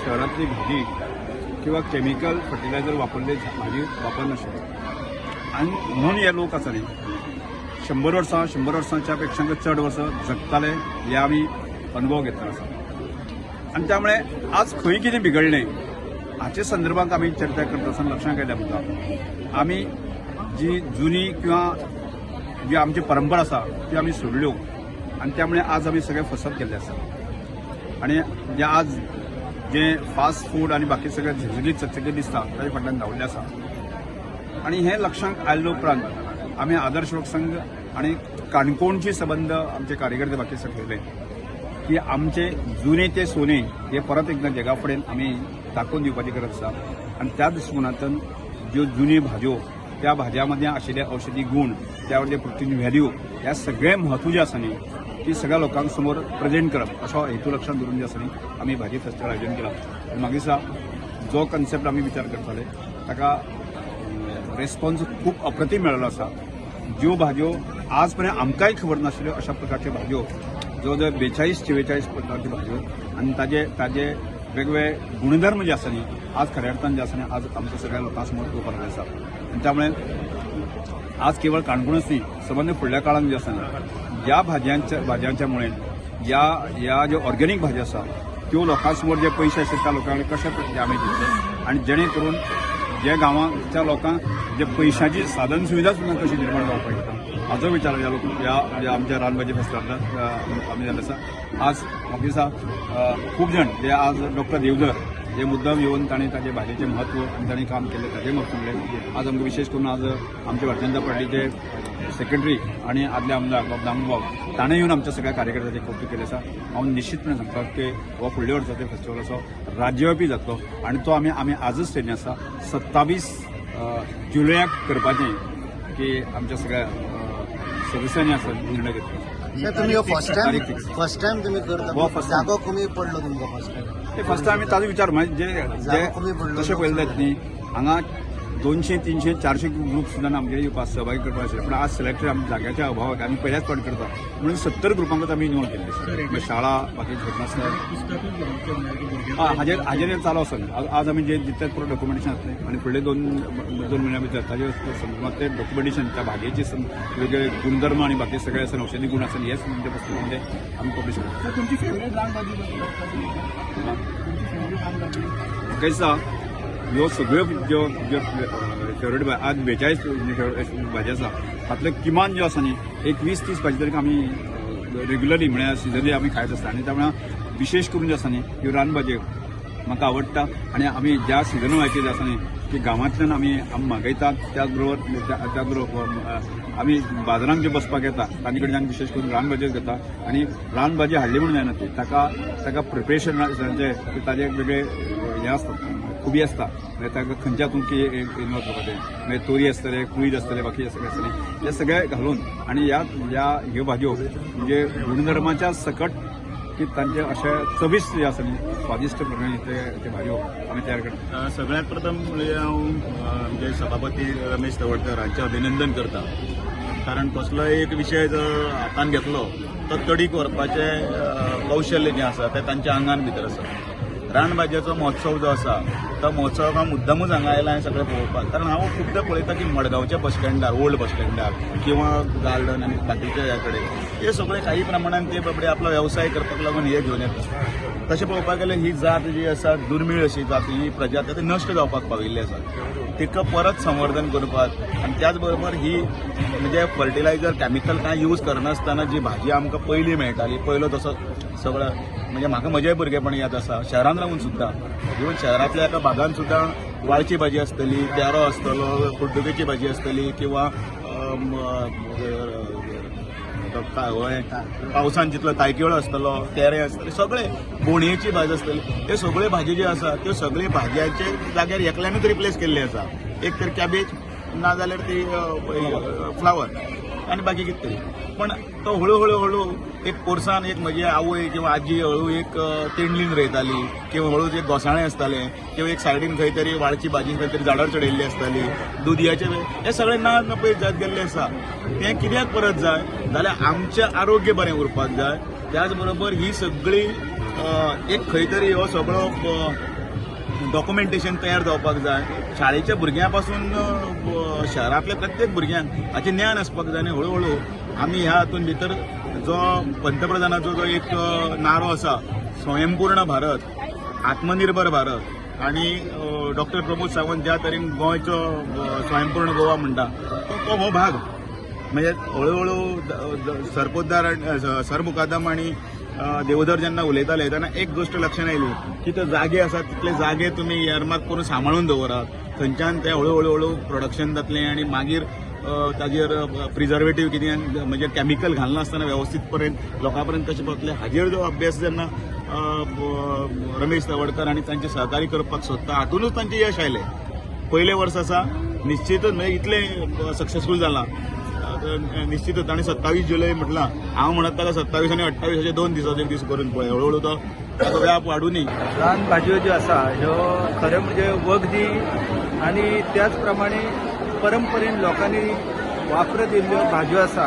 शहरांतली भाजी किंवा chemical fertiliser वापरले भाजी वापरनाशिल्ले आनी म्हणून हे लोक आसा न्ही 100 वर्सां, 100 वर्सांच्या पेक्षा चड वर्सां जगताले हे आमी अनुभव घेतलेलो आसा. आनी त्यामुळे आज खंय कितें बिगडलें हाचे संदर्भात आमी चर्चा करता आसतना लक्षांत आयलें आमकां आमी जी जुनी किंवा जी आमची परंपरा आसा ती आमी सोडल्यो आनी त्यामुळे आज आमी सगळे फसत गेल्ले आसा. आनी जे आज जे फास्ट फूड आनी बाकी सगळे झगझगीत चकचकीत दिसता ताजे फाटल्यान धांवल्ले आसा. आनी हें लक्षांत आयले उपरांत आमी आदर्श युवक संघ आनी काणकोणची संबंद आमचे कार्यकर्ते बाकी ठरले की आमचे जुने ते सोने हे परत एकदा जगा फुडें आमी दाखोवन दिवपाची गरज आसा. आनी त्या दृश्टिकोनांतल्यान ज्यो जुन्यो भाजयो त्या भाजयां मदीं आशिल्ले औषधी गूण, त्या वयले प्रोटीन व्हॅल्यू ह्या सगळें म्हत्व जें आसा न्ही ती सगळ्या लोकांक समोर प्रेजेंट करप असो हेतू लक्षांत धरून जे आसा न्ही आमी भाजी फेस्टिवल आयोजन केलां. आनी मागीर दिसा जो कन्सेप्ट आमी विचार करताले ताका रेस्पॉन्स खूब अप्रतीम मेळ्ळो आसा. ज्यो भाजयो आज पर्यंत आमकांय खबर नाशिल्ल्यो अशा प्रकारच्यो भाजयो जवळ जवळ 42 44 प्रकारच्यो भाजयो आनी ताजे ताजे वेगवेगळे गुणधर्म जे आसा न्ही आज खऱ्या अर्थान जे आसा न्ही आज आमच्या सगळ्या लोकां समोर येवपाक आसा. आनी त्यामुळे आज केवळ काणकोणच न्ही संबंद फुडल्या काळान जे आसा न्ही ह्या भाजयांच्या मुळे ह्या ह्या ज्यो ऑर्गेनीक भाजयो आसा त्यो लोकां समोर जे पयशे आसात त्या लोकांक कशे आमी दितले आनी जेणे करून जे गांवांच्या लोकांक जे पयशांची साधन सुविधा सुद्दां कशी निर्माण जावपाक शकता हाचो विचार ह्या लोक ह्या आमच्या रानभाजी फेस्तांतल्यान आमी जाल्ले आसा. आज म्हाका दिसता खूब जाण जे आज डॉक्टर देवधर हे मुद्दम येवन ताणें ताजे भाजयेचें म्हत्व आनी ताणें काम केल्लें ताजें म्हाका सांगलें. आज आमकां विशेश करून आज आमच्या भारतीय जनता पार्टीचे सेक्रेटरी आनी आदले आमदार बाब दामू बाब ताणें येवन आमच्या सगळ्या कार्यकर्त्यांचें कौतूक केलें आसा. हांव निश्चितपणे सांगता की हो फुडल्या वर्साचो फेस्टिवल असो राज्यव्यापी जातलो आनी तो आमी आमी आजच ठरयल्लें आसा 27 जुलयाक करपाचें की आमच्या सगळ्या सदस्यांनी आसा निर्णय घेतलो. सर, तुम्ही फर्स्ट टायम तारीख fix. First time तुम्ही करता, हो, first time. जागो कमी पडलो तुमकां फर्स्ट टायम? ते फर्स्ट टायम आमी ताजो विचार म्हणजे जे जागो कमी पडलो. तशें पळयलें जायत न्ही हांगा 200 300 400 ग्रुप सुद्दां आमगे येवपाक सहभागी करपाक आशिल्ले, पूण आज सिलेक्टेड आमी जाग्याच्या अभावाक आमी पयल्याच फावट करता म्हणून 70 ग्रुपांकूच आमी इन्वॉल्व केल्ले आसा. म्हणजे शाळा बाकी नासतना हाजेर हाजेर चालू आसा. आज आमी जे दितात पुरो डॉक्युमेंटेशन जातलें आनी फुडले दोन दोन म्हयन्या भितर ताजे संदर्भात ते डॉक्युमेंटेशन त्या भाजयेचे वेगवेगळे गुणधर्म आनी बाकी सगळे आसा औषधी गुण आसा हेच आमच्या पुस्तकामध्ये आमी पब्लिश करता. तुमची फेवरेट रानभाजी? म्हाका दिसता ह्यो सगळ्यो ज्यो ज्यो फेवरेट आज 42 भाजी आसा तातले किमान ज्यो आसा न्ही एक 20-30 भाजी तरी आमी रेग्युलरली म्हळ्यार सिजनली आमी खायत आसता. आनी त्यामुळे विशेश करून ज्यो आसा न्ही ह्यो रानभाजयो म्हाका आवडटा आनी आमी ज्या सिजन वायचे जे आसा न्ही ती गांवांतल्यान आमी आमी मागयतात. त्याच बरोबर आमी बाजारांत जे बसपाक येता तांचे कडल्यान विशेश करून रानभाजयोच घेता. आनी रानभाजी हाडली म्हणून जायना ती ताका ताका प्रिपरेशन ताजे वेगळे हें आसता खुबी आसता म्हणजे ताका खंयच्या हातून की इन्वॉल्व करपाचें म्हणजे तोरी आसतले, कुळीद आसतले, बाकी सगळें आसतलें हे सगळें घालून आनी ह्या ह्या ह्यो भाजयो म्हणजे गुणधर्माच्या सकट की तांचे अशे चविश्ट जे आसा न्ही स्वादिश्ट प्रमाणे ते भाजयो आमी तयार करता. सगळ्यात प्रथम म्हणजे हांव आमचे सभापती रमेश तवडकर हांचें अभिनंदन करता, कारण कसलोय एक विशय जर हातान घेतलो तो तडीक व्हरपाचें कौशल्य जें आसा तें तांच्या आंगान भितर आसा. रानभाजयेचो महोत्सव जो आसा तो महोत्सवाक हांव मुद्दामूच हांगा आयला हें सगळें पळोवपाक, कारण हांव खुबदां पळयता की मडगांवच्या बस स्टँडार, ओल्ड बस स्टँडार किंवा गार्डन आनी बाकीच्या ह्या कडेन हे सगळे काही प्रमाणान ते बाबडे आपलो वेवसाय करपाक लागून हे घेवन येता. तशें पळोवपाक गेल्यार ही जात जी आसा दुर्मीळ अशी जात, ही प्रजात ती नश्ट जावपाक पाविल्ली आसा, तिका परत संवर्धन करपाक आनी त्याच बरोबर ही म्हणजे फर्टिलायझर केमिकल कांय यूज करनासतना जी भाजी आमकां पयलीं मेळटाली, पयलो तसो सगळो म्हणजे म्हाका म्हजें भुरगेपण याद आसा शहरान रावून सुद्दां इवन शहरांतल्या एका भागान सुद्दां वाळची भाजी आसतली, तेरो आसतलो, कुड्डुकेची भाजी आसतली किंवा पावसान जितलो तायकिळो आसतलो, तेरे आसतले, सगळे बोणयेची भाजी आसतली, ते सगळे भाजी जी आसा त्यो सगळे भाजयांचे जाग्यार एकल्यानूच रिप्लेस केल्ले आसा, एक तर कॅबेज ना जाल्यार ती फ्लावर आनी बाकी कितें तरी. पण तो हळू हळू हळू एक पोरसान एक म्हजी आवय किंवा आजी हळू एक तेंडलीन रोयताली किंवा हळूच एक घोसाळें आसतालें किंवा एक सायडीन खंय तरी वाळची भाजी खंय तरी झाडार चडयल्ली आसताली, दुदयाचे हे सगळे ना नपयत जायत गेल्ले आसा. तें कित्याक परत जाय जाल्यार आमचें आरोग्य बरें उरपाक जाय, त्याच बरोबर ही सगळी एक खंय तरी हो सगळो डॉक्युमेंटेशन तयार जावपाक जाय. शाळेच्या भुरग्यां पासून शहरांतल्या प्रत्येक भुरग्यांक हाचें ज्ञान आसपाक जाय आनी हळुहळू आमी ह्या हातूंत भितर जो पंतप्रधानाचो जो एक नारो आसा, स्वयंपूर्ण भारत, आत्मनिर्भर भारत, आनी डॉक्टर प्रमोद सावंत ज्या तरेन गोंयचो स्वयंपूर्ण गोवा म्हणटा तो हो भाग म्हणजे हळुहळू सरपोतदार सरमुकादम आनी देवधर जेन्ना उलयताले तेन्ना एक गोश्ट लक्षात आयली की ते जागे आसात तितले जागे तुमी इयरमार्क करून सांबाळून दवरात, थंयच्यान ते हळुहळू हळू प्रोडक्शन जातलें आनी मागीर ताजेर प्रिजर्वेटीव कितें म्हणजे केमिकल घालनासतना वेवस्थीत पर्यंत लोकां पर्यंत कशें पावतलें हाजेर जो अभ्यास जेन्ना रमेश तवडकर आनी तांचे सहकारी करपाक सोदता हातूनच तांचें यश आयलें. पयलें वर्स आसा निश्चितच म्हणजे इतलें सक्सेसफूल जालां निश्चितच. आनी 27 जुलय म्हटलां हांव म्हणत ताका 27 आनी 28 अशे 2 दिसाचो एक दीस करून पळय, हळुहळू तो ताचो व्याप वाडूनी. रान भाजयो ज्यो आसा ह्यो खरें म्हणजे वखदी आनी त्याच प्रमाणे परंपरेन लोकांनी वापरत येयल्ल्यो भाजयो आसा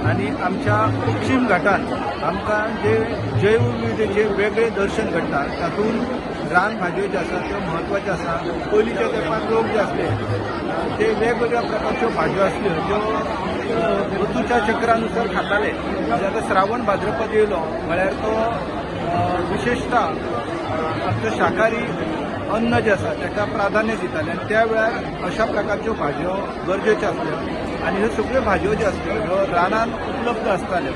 आनी आमच्या पश्चिम घाटान आमकां जे जैवविविधतेचे वेगळे दर्शन घडटा तातूंत रान भाजयो ज्यो आसा त्यो म्हत्वाच्यो आसा. पयलींच्या तेंपार लोक जे आसले ते वेगवेगळ्या प्रकारच्यो भाजयो आसल्यो ज्यो ऋतूच्या चक्रानुसार खाताले. म्हणजे आतां श्रावण भाद्रपद येयलो म्हळ्यार तो विशेषता आमचो शाकाहारी अन्न जें आसा ताका प्राधान्य दिताले आनी त्या वेळार अशा प्रकारच्यो भाजयो गरजेच्यो आसल्यो आनी ह्यो सगळ्यो भाजयो ज्यो आसल्यो ह्यो रानान उपलब्ध आसताल्यो.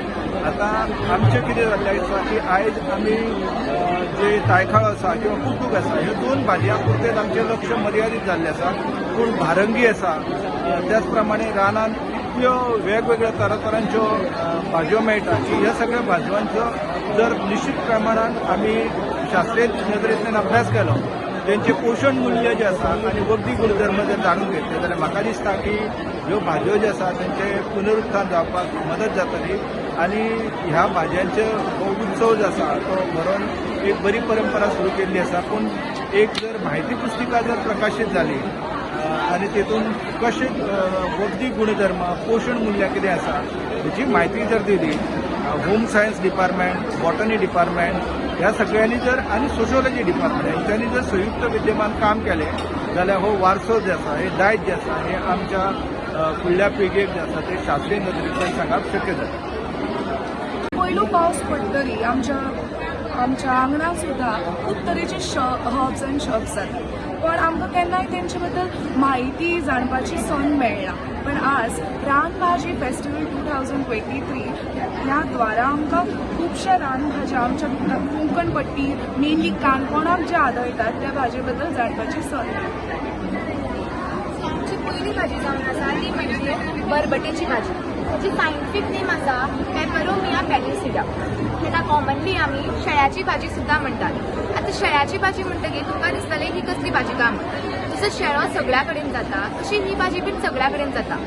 आतां आमचें कितें जाल्लें आसा की आयज आमी जे तायखळो आसा किंवा कुटूक आसा ह्यो 2 भाजयां पुरतेच आमचें लक्ष मर्यादीत जाल्लें आसा. पूण भारंगी आसा, त्याच प्रमाणे रानान इतल्यो वेगवेगळ्या तरातरांच्यो भाजयो मेळटा की ह्या सगळ्या भाजयांचो जर निश्चित प्रमाणान आमी शास्त्रीय नदरेंतल्यान अभ्यास केलो, तेंचें पोशण मूल्य जें आसा आनी वखदी गुणधर्म जर जाणून घेतले जाल्यार म्हाका दिसता की ह्यो भाजयो ज्यो आसा तेंचें पुनरुत्थान जावपाक मदत जातली आनी ह्या भाजयांचे हो उत्सव जो आसा तो भरोवन एक बरी परंपरा सुरू केल्ली आसा. पूण एक जर म्हायती पुस्तिका जर प्रकाशीत जाली आनी तेतून कशें वखदी गुणधर्म पोशण मूल्य कितें आसा हेची म्हायती जर दिली, home science department, botany department ह्या सगळ्यांनी जर आनी सोशोलॉजी डिपार्टमेंट हेंच्यांनी जर संयुक्त विद्यमान काम केलें जाल्यार हो वारसो जो आसा, हे दायज जें आसा हें आमच्या फुडल्या पिळगेक जें आसा तें शास्त्रीय नदरेंतल्यान सांगप शक्य जाता. पयलो पावस पडटरी आमच्या आमच्या आंगणात सुद्दां खूब तरेचे हर्ब्स आनी शब्स जातात, पण आमकां केन्नाय तेंचे बद्दल म्हायती जाणपाची संद मेळना. पण आज रानभाजी फेस्टिवल 2023 ह्या द्वारा आमकां खुबश्या रानभाज्या आमच्या कोंकण पट्टी मेनली काणकोणाक जे आदळटात त्या भाजये बद्दल जाणपाची संद मेळटा. आमची पयली भाजी जावन आसा ती म्हणजे बरबटीची भाजी. जी सायंटिफीक नेम आसा पेपरोमिया पेलिसिडा. ताका कॉमनली आमी शेळ्याची भाजी सुद्दां म्हणटात. आतां शेळ्याची भाजी म्हणटकीर तुमकां दिसतलें ही कसली भाजी काय म्हणून. जसो शेळो सगळ्या कडेन जाता तशी ही भाजी बीन सगळ्या कडेन जाता.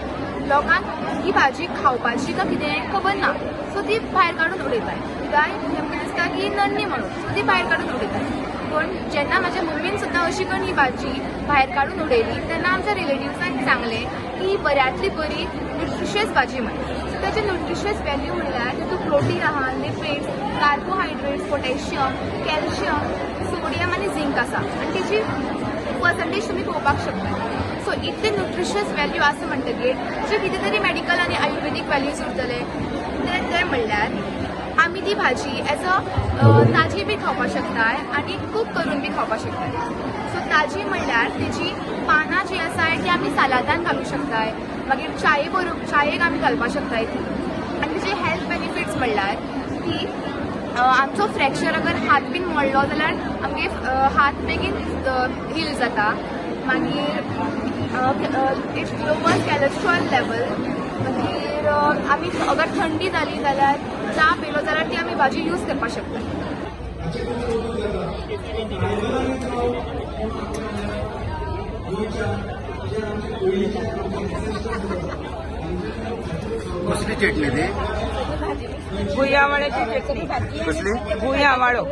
लोकांक ही भाजी खावपाची काय कितें खबर ना, सो ती भायर काडून उडयतात. कित्याक तेमकां दिसता की नन्नी म्हणून, सो ती भायर काडून उडयतात. पूण जेन्ना म्हाज्या मम्मीन सुद्दां अशी करून ही भाजी भायर काडून उडयली तेन्ना आमच्या रिलेटिव्सान सांगलें की ही बऱ्यांतली बरी न्युट्रिशियस भाजी म्हण. सो ताचे न्युट्रिशियस व्हॅल्यू म्हणल्यार तितूंत प्रोटीन आहा, lipids, carbohydrates, potassium, calcium, sodium आनी झिंक आसा आनी तेजी पर्संटेज तुमी पळोवपाक शकता. सो इतले न्युट्रिशियस व्हॅल्यू आसा म्हणटकीर ताचे कितें तरी मेडिकल आनी आयुर्वेदीक व्हॅल्यूज उरतले. ते म्हणल्यार आमी ती भाजी एज अ ताजी बी खावपाक शकताय आनी कूक करून बी खावपाक शकताय. सो ताजी म्हणल्यार तेजी पानां जी आसाय ती आमी सालादान घालूंक शकताय, मागीर चाये बरोबर चायेक आमी घालपाक शकताय ती. आनी तेजे हेल्थ बेनिफिट्स म्हणल्यार ती आमचो फ्रॅक्चर अगर हात बीन मोडलो जाल्यार आमगे हात बेगीन हील जाता. मागीर it lowers cholesterol level. मागीर आमी अगर थंडी जाली जाल्यार च्या पिलो जाल्यार ती आमी भाजी यूज करपाक शकता. कसली चटणी ती? भुंयावाळ्याची चटणी. कसली? भुंयावाळो.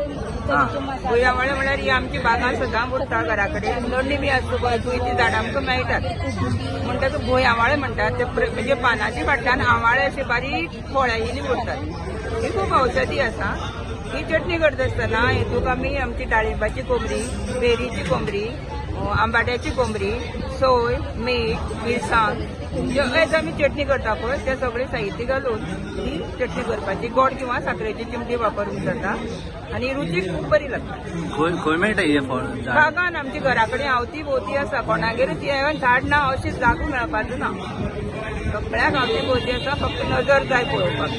भुंयावाळो म्हणल्यार ही आमची बागां सदां उरता घरा कडेन. नडणी बी आसता पळय तुयेची झाडां आमकां मेळटात म्हण ताका भुंयावाळे म्हणटात. ते म्हणजे पानाच्या फाटल्यान आंवाळे अशे बारीक फळां येयली उरतात. ही खूब औषधी आसा. ही चटणी करता आसतना हेतूक आमी आमची डाळिंबाची कोमरी, वेरीची कोमरी, आंबाड्याची कोमरी, सोय, मीठ, मिरसांग जे एज आमी चटणी करता पळय ते सगळे साहित्य घालून ही चटणी करपाची. गोड किंवा साकरेची चिमटी वापरूंक जाता आनी रुचीक खूब बरी लागता. खंय खंय मेळटा हे फळ झाड? बागान आमच्या घरा कडेन आवती भोवती आसा. कोणागेर ती झाड ना अशें जागो मेळपाचो ना. सगळ्याक आवती भोवती आसा, फक्त नजर जाय पळोवपाक.